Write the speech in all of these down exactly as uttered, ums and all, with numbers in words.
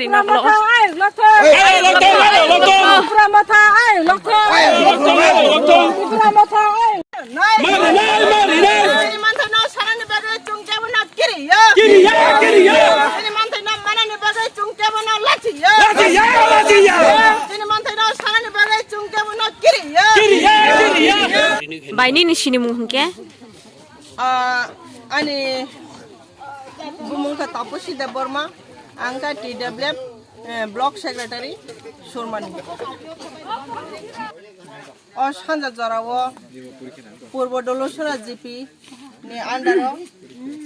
Tipra Motha, ai, lokthong! Ai, lokthong, ai, lokthong! Tipra Motha, ai, lokthong! Ai, lokthong, ai, lokthong! Tipra Motha, ai! Mari nai, mari nai! Chini manthai no sanani bagwi chwng kebono kiriya! Kiriya, kiriya! Chini manthai no manani bagwi chwng kebono lachiya! Lachiya, lachiya! Chini manthai no sanani bagwi chwng kebono kiriya! Kiriya, kiriya! Bai, nini sinimung hwnkhe? Ah, ani bumung khe Tapusi Debbarma, ang khe T W F, eh, Block Secretary, Surmani. O sanja jorao Purbo Dolusora G P ni under o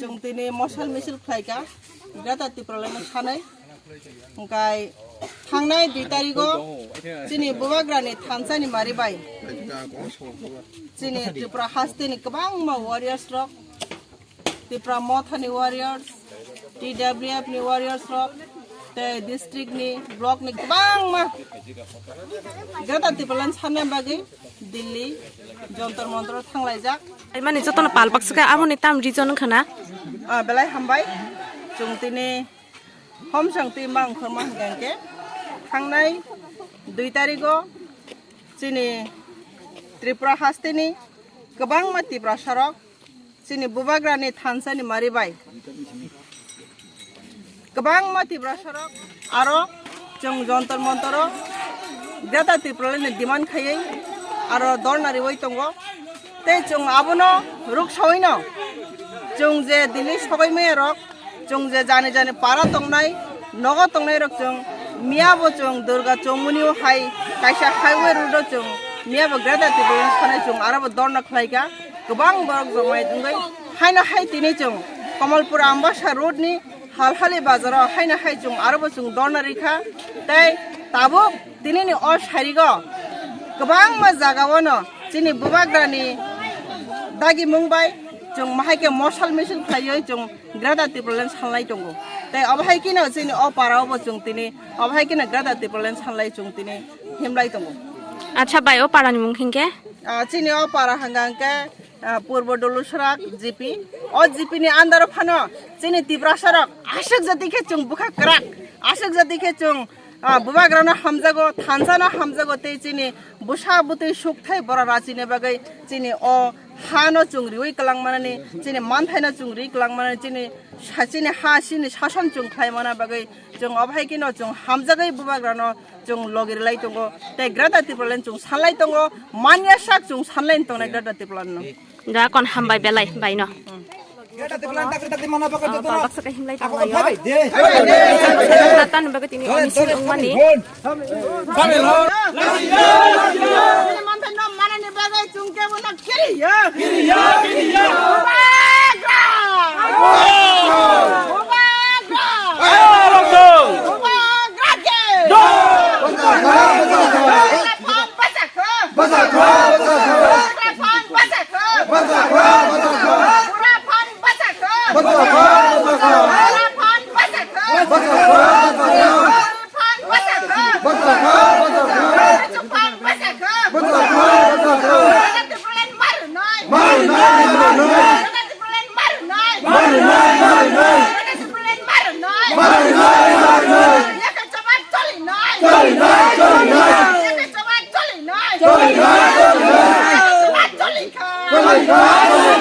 chwng tini mosal misil khlaikha, Greater Tipraland no sanai. Hwnkhe thangnai dui tarigo chini Bubagrani thansani mari bai chini Tripura hasteni kwbangma warriors rok, Tipra Mothani warriors, T W F ni warriors rok, tei district ni, block ni kwbangma Greater Tipraland sanna bagwi Delhi Jantar Mantar o thanglaijak. Ai mani jotono pal baksa khe aboni tam reason wngkha na? Ah, belai hambai. Chwng tini homsang twi ma wngkhorma hwnkhe thangnai dui tarigo chini Tripura hasteni kwbangma Tiprasa rok chini Bubagrani thansani mari bai kwbangma Tiprasa rok aro chwng Jantar Mantar o Greater Tipraland ni demand khaiwi aro dhorna riwi tongo. Tei chwng abono ruksawi no chwng je Delhi sogwi maya rok, chwng je jani jani para tongnai, nogo tongnai rok chwng miya bo chwng Durga Chowmuni o hai kaisa highway road o chwng miya bo Greater Tipraland sanai chwng aro bo dhorna khlaikha. Kwbang borok jomai wngwi haino hai tini chwng Kamalpur Ambasa road ni Halhali bazar o haino hai chwng aro bo chwng dhorna rikha. Tei tabuk tini ni o sarigo kwbangma jaga o no chini Bubagrani dagimung bai chwng mahai khe mosal misil khlaiwi chwng Greater Tipraland sanlai tongo. Tei obo hai kheno chini o para o bo chwng tini, obo hai kheno Greater Tipraland sanlai chwng tini himlai tongo. Acha bai, o para ni mung hinkhe? Ah, chini o para hwnkha hwnkhe, ah, Purbo Dolusora G P. O G P ni under o phano chini Tiprasa rok aswk jati khe chwng bwkha kwrak, aswk jati khe chwng, ah, Bubagrano hamjago, thansano hamjago tei chini bwsa bwtwi sukthai bora rachini bagwi chini o hano chwng riwi kwlangmanani, chini manthaino chwng riwi kwlangmanani, chini sa-, chini ha, chini sason chwng khlaimana bagwi chwng obo hai kheno chwng hamjagwi Bubagrano chwng logi rwlai tongo, tei Greater Tipraland chwng sanlai tongo, manya sak chwng sanlai tongnai Greater Tipraland no. Da kon hambai belai bai no. Greater Tipraland dakti dakti mana bakal joto. Baksa khe himlai tonglai yo. Tata no bagwi tini oni sin ongmani. Manthai no manani bagwi chwng kebono kiriya. Kiriya, kiriya. Bubagra! Bubagra! Bubagra ke! Bubagra phan bachakho! Bachakho! Bachakho! Bubagra phan bachakho! Bachakho! Bachakho! Bubagra phan bachakho! Bachakho! Bachakho! Bubagra phan bachakho! Bachakho! Bachakho! Phan bachakho! Bachakho! Bachakho! Bachakho! Bachakho! Bachakho! Bachakho! Greater Tipraland marnai! Marnai! Marnai! Greater Tipraland marnai! Marnai! Marnai! Greater Tipraland marnai! Marnai! Marnai! Yakha choba cholinai! Cholinai! Cholinai! Yakha choba cholinai! Cholinai! Cholinai! Yakha choba cholikha! Cholikha!